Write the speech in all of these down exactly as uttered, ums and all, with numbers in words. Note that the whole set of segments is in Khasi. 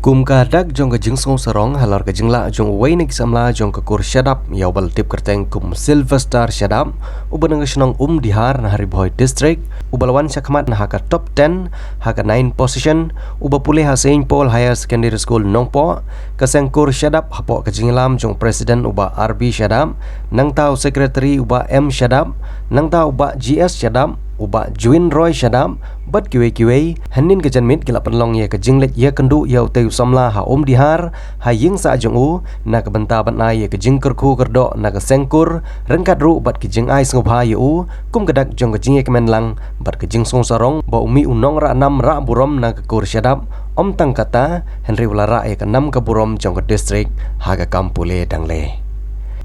Kum ka dak jong ka jingsngewsarong halor ka jinglah jong uwei na ki samla jong ka kur Shadap, ïa uba la tip kyrteng kum Sylvester Shadap, uba na ka shnong Umdihar na Ri Bhoi District, uba la wan shakhmat na ha ka top ten ha ka nine position, uba pule ha Saint Paul Higher Secondary School Nongpoh, ka seng kur Shadap hapoh ka jingïalam jong President uba R B Shadap, nangta u Secretary uba M Shadap, nangta uba G S Shadap, uba Juin Roy Shadap, bad kiwei kiwei. Hynnin ka janmiet ki la pynlong ïa ka jingleit ïakynduh ïa utei u samla ha Umdihar, ha ïing sah jong u, na ka bynta ban ai ïa ka jingkyrkhu kyrdoh na ka seng kur, ryngkat ruh bad ki jingai sngewbha ïa u, kum ka dak jong ka jingïakmen lang bad ka jingsngewsarong ba u mih u nongrah nam rah burom na ka kur Shadap, ym tang kata, hynrei u la rah ïa ka nam ka burom jong ka district ha ka kam pule dang leh.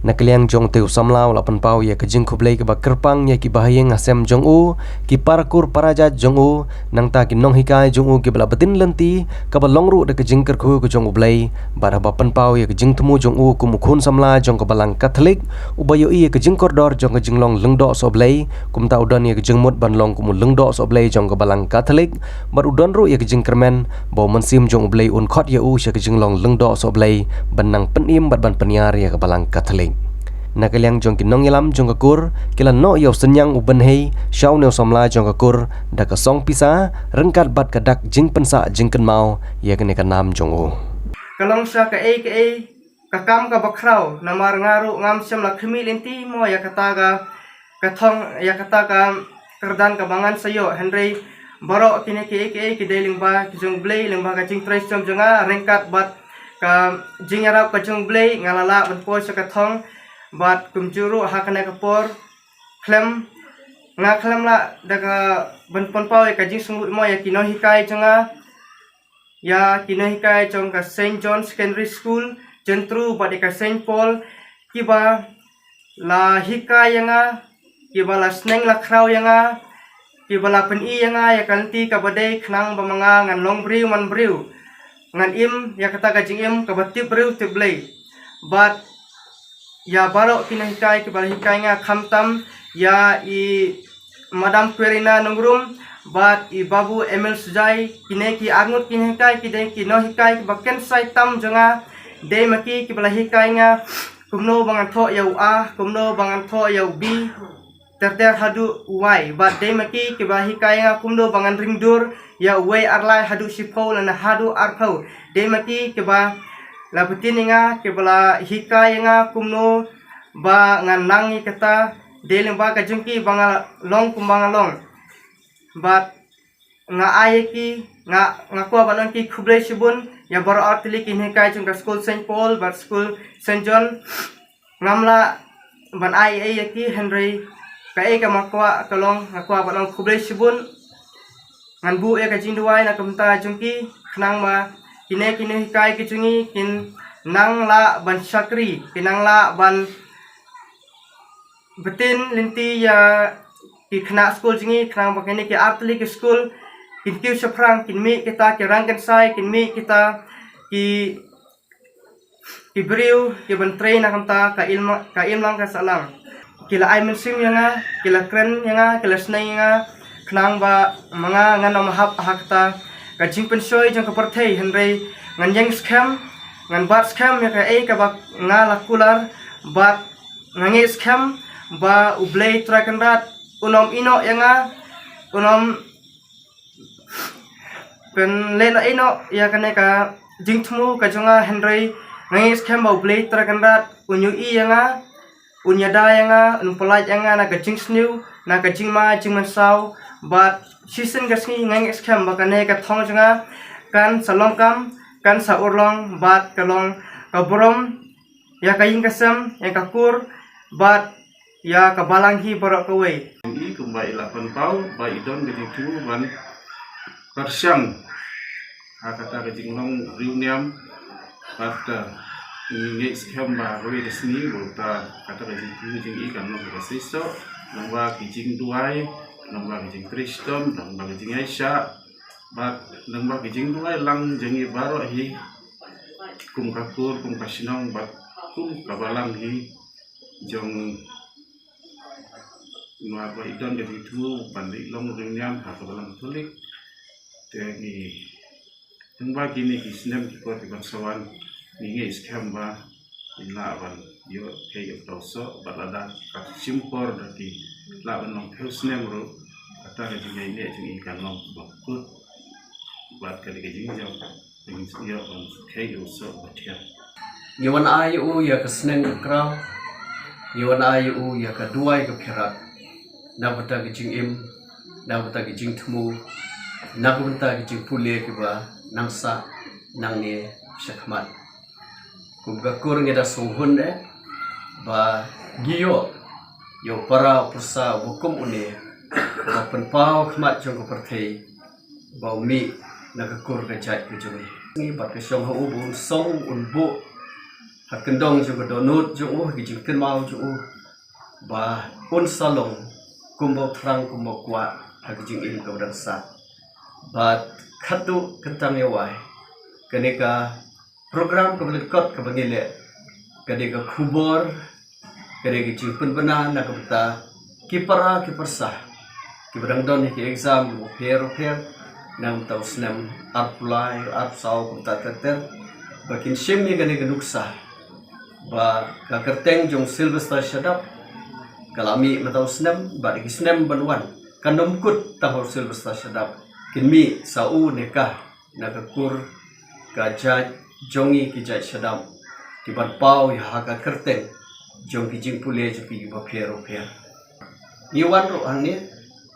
Na ka liang jong utei u samla u la pynpaw ïa ka jingkhublei kaba kyrpang ïa ki bahaïing hasem jong u, ki para kur para jait jong u, nangta ki nonghikai jong u kiba la btin lynti, kaba long ruh da ka jingkyrkhu ka jong U Blei, bad haba pynpaw ïa ka jingthmu jong u kum u khun samla jong ka Balang Katholik, uba ïohi ïa ka jingkordor jong ka jinglong lyngdoh sohblei, kumta u don ïa ka jingmut ban long kum u lyngdoh sohblei jong ka Balang Katholik, bad u don ruh ïa ka jingkyrmen ba u Mynsiem jong U Blei un khot ïa u sha ka jinglong lyngdoh sohblei, ban nang pynim bad ban pynïar ïa ka Balang Katholik. Na ka liang jong ki nongïalam jong ka kur, ki la noh ïa u synñiang u bynhei sha une u samla jong ka kur, da ka song pisa, ryngkat bad ka dak jingpynsah jingkynmaw ïa kane ka nam jong u. Ka long sha kaei kaei ka kam kaba khraw, namar nga ruh ngam shym la khmih lynti mo ïa kata ka, ka thong, ïa kata ka kyrdan kaba ngan sa ïoh, hynrei baroh kine kiei kiei ki dei lyngba ka jong U Blei, lyngba ka jingtrei shitom jong nga, ryngkat bad ka jingïarap ka jong U Blei, nga la lah ban poi sha ka thong, bad kumjuh ruh ha kane ka por, khlem, nga khlem lah da ka ban pynpaw ïa ka jingsngewbha mo ïa ki nonghikai jong nga, ïa ki nonghikai jong ka Saint John Secondary School, Jyntru bad ïa ka Saint Paul, kiba la hikai ïa nga, kiba la sneng la khraw ïa nga, kiba la pyni ïa nga ïa ka lynti kaba dei khnang ba ma nga ngan long briew man briew, ngan im ïa kata ka jingim kaba tip briew tip Blei. Bad ïa baroh ki nonghikai kiba la hikai nga, khamtam ïa i Madam Querina Nongrum bad i Babu Emil Sujai, kine ki arngut ki nonghikai ki dei ki nonghikai kiba kynsai tam jong nga, dei ma ki kiba la hikai nga kumno ba ngan thoh ïa u A, kumno ba ngan thoh ïa u B, ter ter haduh u Y, bad dei ma ki kiba hikai nga kumno ba ngan ring dur ïa uwei ar lai haduh shiphew lane haduh arphew, dei ma ki kiba la btin ïa nga, kiba la hikai ïa nga kumno ba ngan nang ïa kata, dei lyngba ka jong ki ba nga long kumba nga long. Bad nga ai ïa ki, nga, nga kwah ban ong ki khublei shibun ïa baroh artylli ki nonghikai jong ka skul Saint Paul bad skul Saint John. Ngam lah ban ai ei ïa ki, hynrei kaei kaba nga kwah ka long, nga kwah ban ong khublei shibun. Ngan buh ïa ka jingduwai na ka bynta jong ki, khnang ba kine ki nonghikai ki jong ngi kin nang lah ban shakri, kin nang lah ban btin lynti ïa ki khynnah skul jong ngi, khnang ba kine ki artylli ki skul kin kiew shaphrang, kin mih kita ki rangkynsai, kin mih kita ki, ki briew kiban trei na ka bynta ka im, ka imlang ka sahlang. Ki la ai mynsiem ïa nga, ki la kren ïa nga, ki la sneng ïa nga, khnang ba ma nga ngan ym hap ha kata ka jingpynshoi jong ka pyrthei, hynrei ngan ïeng skhem, ngan bat skhem ïa kaei kaba nga la kular, bad nga ngeit skhem ba U Blei Trai Kynrad un ym ïehnoh ïa nga, un ym pynlehnoh ïehnoh ïa kane ka jingthmu ka jong nga, hynrei nga ngeit skhem ba U Blei Trai Kynrad un ïohi ïa nga, un ïada ïa nga, un pyllait ïa nga na ka jingsniew, na ka jingma jingmynsaw, bad shisien ka sngi nga ngeit skhem ba kane ka thong jong nga kan sa long kam, kan sa urlong, bad ka long ka burom ïa ka ïing ka sem, ïa ka kur, bad ïa ka balang hi baroh kawei. I kumba i la pynpaw ba i don ka jingthmu ban pyrshang ha kata ka jinglong riewniam, bad, eh, ngi ngeit skhem ba kawei ka sngi ba uta kata ka jingthmu jong i kan long kaba seisoh, lyngba ki jingduwai, lyngba ki jingtrei shitom, lyngba ki jingaishah, bad lyngba ki jingduwai lang jong i baroh hi, kum ka kur, kum ka shnong, bad kum ka balang hi jong nga, ba i don ka jingthmu ban leit long riewniam ha ka balang Katholik. Te ngi Tang ba kine ki snem ki por ki ban sa wan, ngi ngeit skhem ba kin lah ban ïoh kheiñ ïa uta u soh, bad lada ka shim por da ki lah ban long phew snem ruh, kata ka jingïaineh jong ngi kan long ba kut, bad ka dei ka jingjop, ngi ïoh ban kheiñ ïa u soh ba thiang. Ngi wan ai ïa u ïa ka sneng ka kraw, ngi wan ai ïa u ïa ka duwai ka pyrthei, na ka bynta ka jingim, na ka bynta ka jingthmu, na ka bynta ka jingpule kiba nang sah nangne shakhmat. Kum ka kur ngi da sngewhun eh ba ngi ïoh ïa u para u pyrsa uba kum une, uba pynpaw khmat jong ka pyrthei, ba u mih na ka kur ka jait ka jong ngi. Ngi bad ka shong ha u ba un song un buh ha kyndong jong ka dohnud jong u, ha ka jingkynmaw jong u, ba un sa long kumba u thrang kumba u kwah ha ka jingim kaba dang sah. Bad khatduh kyntang ïa wai, kane ka program kaba lyngkot kaba ngi leh, ka dei ka khubor, ka dei ka jingpynbna na ka bynta ki para ki pyrsa kiba dang don ïa ki exam kiba pher pher, na ka bynta u snem arphew lai arphew saw kumta ter ter, ba kin shim ïa kane ka nuksa ba ka kyrteng jong Sylvester Shadap ka la mih mynta u snem, bad ki snem ban wan kan ym kut tang ha u Sylvester Shadap, kin mih sa u ne ka na ka kur ka jait jong ngi ki jait Shadap, ki ban paw ïa ha ka kyrteng jong ki jingpule jong ki kiba pher u pher. Ngi wan ruh hangne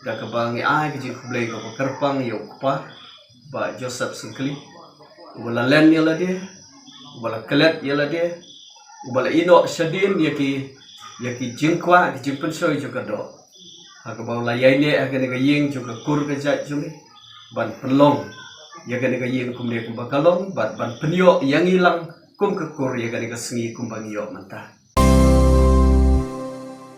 da kaba ngi ai ka jingkhublei kaba kyrpang ïa u kpa Bah Joseph Syngkli, uba la len ïa lade, uba la klet ïa lade, uba la ïehnoh shadien ïa ki, ïa ki jingkwah ki jingpynshoi jong ka doh, ha kaba u la ïaineh ha kane ka ïing jong ka kur ka jait jong ngi, ban pynlong ïa kane ka ïing kumne kumba ka long, bad ban pynïoh ïa ngi lang kum ka kur ïa kane ka sngi kumba ngi ïoh mynta.